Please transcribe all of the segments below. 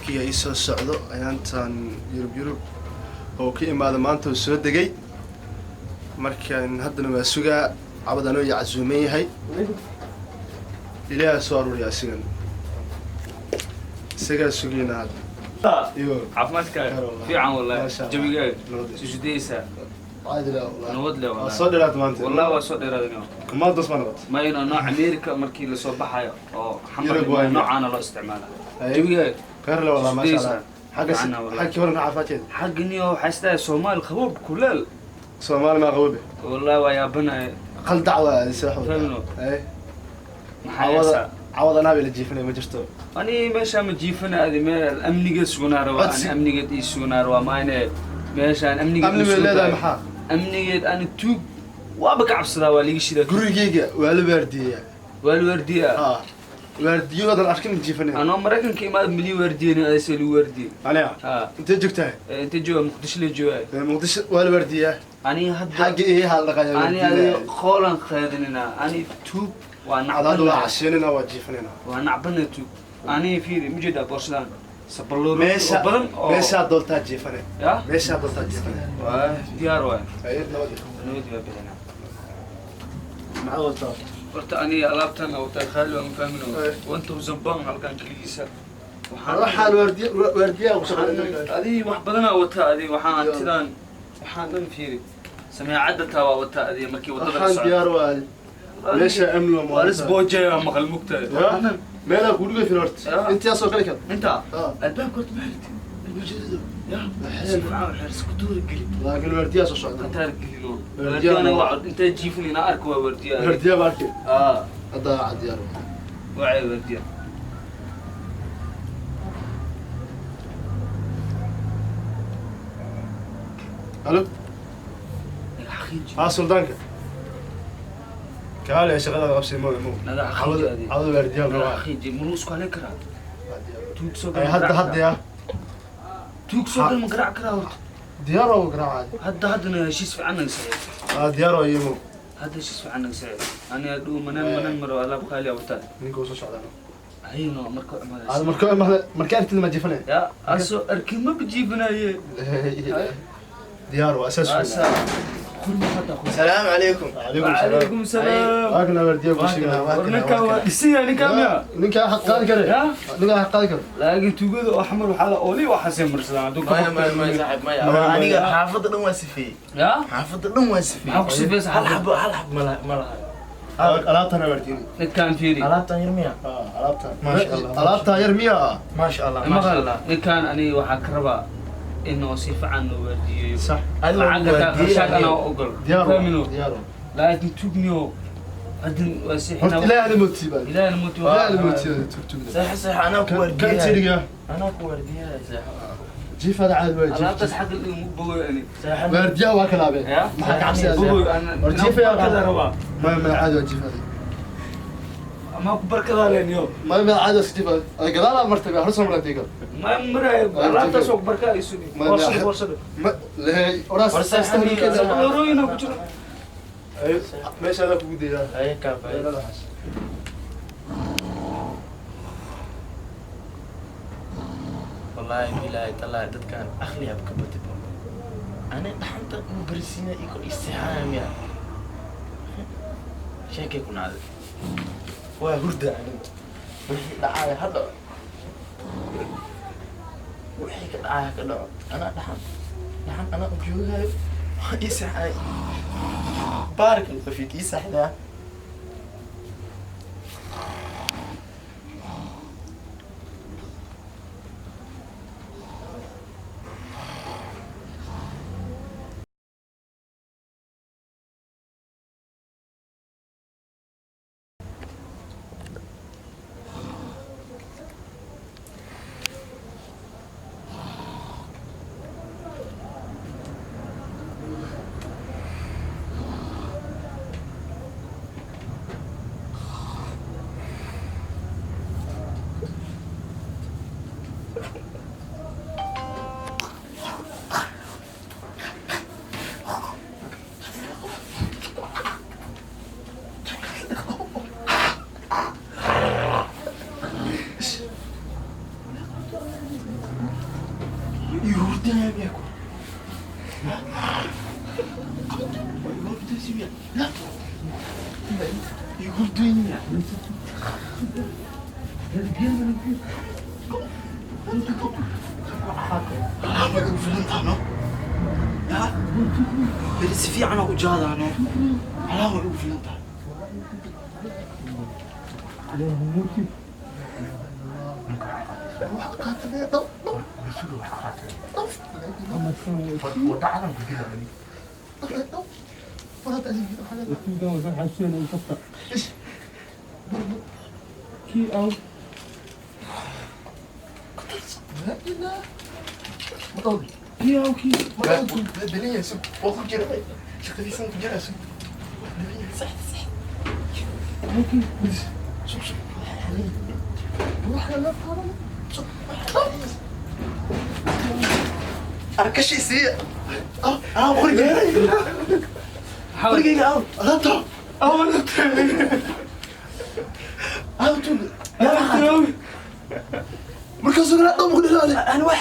Saaxiibkii ii soo socdo ayaantan Yurub Yurub oo ka imaada maanta uu soo degay. Markaan haddana waa sugaa cabad anoo iyo casuuman yahay. Ilaaha soo aruuriya asigan. Isagaa sugayna hadda. Iyo caafimaadkaaga Khayr wallahi. Fiican wallahi. Maasha Allah. Jawigaaga Nabad. sujudaysa. Caadi laa wallahi. Nabad leh Waa wallahi. soo dheeraad maanta. Wallahi waa soo dheeraadayno. Kumaad dos ma nabad. Ma ino nooc America markii lasoo baxayo oo xamar Yurub waa noocaana loo isticmaalaa. Haye. Jawigaaga Khayr leh wallahi, maasha Allah. Xagga Fiicana wallahi. xagga hore caafimaadkeeda. Xaggani oo waxaa isleeyahay Soomaali qaboob kuleel. Soomaali ma qaboobe. Wallahi waa yaabanaya. Qal dacwa saaxo. Fahmino. Haye. Maxaa Cawada yeesaa? Cawada anaa la jiifanay ma jirto. Ani meeshaa ma jiifana, adi meel amniga sugnaa rabaa. Ani Codsi. amnigeed ii sugnaa rabaa, maayne meeshaan amnigeed Amni ii bay sugan leedahay tahay. maxaa? Amnigeed ani tuug waaba ka cabsadaa, waa liiga shidaa. Gurigeyga waa la waardiyeyaa. Waa la waardiyaa. Ha. Waardiyadoodan arkin jiifanay. Anoo Maraykanka imaad mali waardiyeen, adase lagu waardiyey. Aniga. Ha. Intee joogtahay? Inta jooga Muqdisho la jooga. Muqdisho waa la waardiyeyaa. Ani hadda Xagga eeyaha la dhaqayaa ani waardiyeyaa. adiga qoolan qaadanina, ani tuug waa Cadaadu waa nacbanaa. cashiinina waa jiifanina. Waa nacbana tuug. Ani fiiri mujeedaa boorsadan saballoor Meesha oo badan oo meeshaa dooltaa jiifane. Ya. Meeshaa dooltaa jiifane. Waa diyaar waay. Haye nabad. Nabad waa bixinaa. Maxaa wataa? Horta aniga alaabtan wataa khaali waa mafahmino. Eh. 1000 pound halkan keligiisa. Waxaan waardiye waardiyaha ku shaqeynaya. Adii wax badanaa wataa, adii waxaan hantidan waxaan dhan fiiri sameecadda taa waa wataa adii markii wadada la Waxaan socdo. diyaar waa. Meesha amni waa. Waa lis boojaya maqal mugtahay. Ya. Meelaa kuugu filan horta. Ya. Intaasoo kale kan. Inta Ah. albaabka horta ma xirtid albaabka ya si fiican u xir, isku tuuri geli. Laakiin waardiyaha soo socda. Khatar gelino. Waardiyaha waardiyana waa intay jiifinayna arka waa waardiya. Waardiyaha baa arkay. Ah. Hadda diyaar waa. Wacay waardiya. Halo. Naga xaqiiji. Ha suldaanka. Kaale shaqada qabsi mo mo. Naga xaqiiji adii. Cawada waardiyaha Naga rabaa. xaqiiji muluu isku haleyn karaa tuug soo Ay gal ma hadda garaac hadda karaa? ya. Tuug soo gal ma garaac karaa horta? Diyaar oo garaacay. Hadda haddana heshiis fiican naga saxiix. Ah diyaar oo imo. Hadda heshiis fiican naga saxiix, ani adhuu manan manan maro alaab qaali ah wataa. Ninka uu soo socdaa. Ayno marka imaada. Hada marka marka aragtida ma jiifanay. Ya asoo arkin ma bajiifinaye. Diyaar waa asaas. Asa qurma hadda qurma. السلام عليكم. عليكم السلام. وعليكم السلام. Waakana waardiyaha ku sheegay. War ninkan waa dhisaya ninkan miya? Ninka xaq qaadi kare. Ya? Ninka xaq qaadi kare. Laakiin tuugada oo xamar waxaa la ooli waxaasay marsadaan hadduu ka ما ما ما baqto. صاحب ما ما- انا حافظ دون واسفي. Ya حافظ دون واسفي. maxaa ku sifaysa? هل حب هل حب ما لها ما لها. Alaabtana waardiyin. Ninkan fiiri. alaabtan yar miya? Ah alaabta. Ma sha Allah. Alaabta yar miya? ما شاء الله ما شاء maqal الله. Ninkan aniga waxaa ka rabaa inuu si fiican loo waardiyeeyo. Sax. Lacagta qarshaad anaa ogol. Diyaar waa. Fahmino. Diyaar waa. Laakiin tuugniyo hadin waa si Horta ilaahay la mootiba. Ilaahay la mootiba. Ilaahay la mootiba tugtugda. صح صح انا Kan كورديها. tiriga. انا كورديها صح. Jiif hada caadi waa jiif. Alaabtaas xagga igu bogoy ani. صح. Waardiyaha waa kala abe. Ya? Maxaa ka cabsiyaa? Bogoy ana. War jiif yaa barkada rabaa. Ma caadi waa jiif hada. Ma ku barkadaa leeniyo. Ma caadi waa jiif hada. Ay gadaal martay baa horta martay kal. Ma maray alaabtaas oo barka isu dhig. Ma- Boorsada boorsada. Ma leey oraas War saxan. Lorooyina ku jira. Ay meesha hada kugu deeyaa. هاي كافي. والله بالله طلع dadkan aqli ab ka batay. Ana dhaxanta u barsina iko istixaam ya sheekay ku nacday waa hurda aniga. Wixii dhacaya ha dhaco, wixii ka dhacaya ka dhaco. Anaa dhaxan dhaxan anaa u joogaayo ii saxay. Baaraka Allah fiik, ii saxdaa. Hurdaya miyaa ku hurdaya? Alaaba ugu filan no? Ya beri si fiican u jaadaano. Alaaba ugu filan tahay. Arkashiisii aa qorigeyga qorigeyga aaw alaabta aaw aaw tuug yaa markaasuu galaa dhawr ku dhilaalay. Ana wax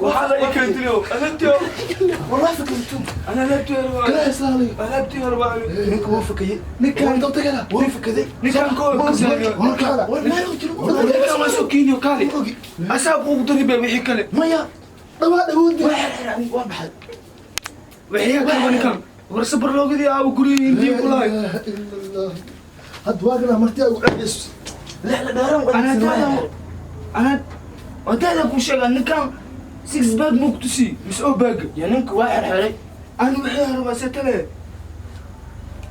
waxaa la ii keentay alaabtii. Wallahi fakay tuug. Ana alaabtii rabaa. Galaa islaalay. Alaabtii rabaa. Ninka wuu fakayay. Ninkaan inta tagala. Wuu fakaday. Ninkaan koo kasaayo. Ninkaan waa soo keeniyo kaali asaab ugu dari baa wixii kale. Maya. Dhawaa dhawoodi. Waa xirxiray aniga waa maxay? Wixii kale ninkaan war sabar loogadii aawo gurigii intii ku lahay. Hadda waagana marti ay ugu celayso. Lixla dheeran. Ana daada ana wadaada ku sheegaa ninkaan six bag ma ku tusi mise oo bag. Ya ninka waa xirxiray. Ana wixii rabaa setale.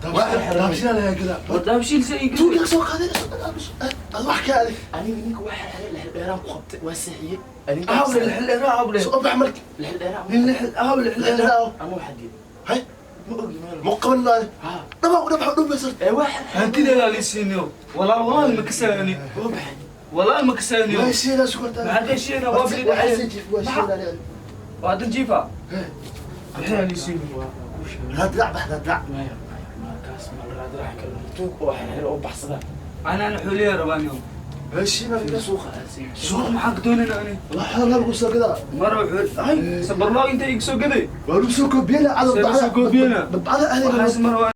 Daabshila lagaa gadaa. War daabshiil se ii Tuugaa soo qaaday ad wax ka adig. Aniga ninka waa xirxiray, lixla dheeraan ku qabtay, waa seexiyey. Aawle lixla dheeraa aawle. Soo bax marka. Lixla dheeraa. Nin lixla aawle lixla dheeraa. Ama waxa diiday. Hay. Ma ogi meel. Ma qaban lahay. Ha. Dhawaa u dhabax u dhumaysan. Ee waa xirxiray. Hantideeda la siiniyo walaal walaal ma kasaani. Waa baxay. Walaal ma kasaaniyo. Waa sheegaa sukartaa. Maxaa ka sheegaa waa bili dhacay. Waa sheegaa. Waa dan jiifa. Maxaa la siiniyo? Raad bax raad. Maya maya ma kaas ma la raad kale tuug oo xirxiray oo baxsada. Ana xuliya rabaaniyo. Heshiina Fiir suuqa aasay. Suuq maxaa ka doonayna ani? Waxaa lagu soo gadaa. Mar wuxuu ay sabarloo inta iga soo gaday. Waa lagu soo koobiyena cadow. Soo koobiyena. Dabcada ahliga. Waxaas mar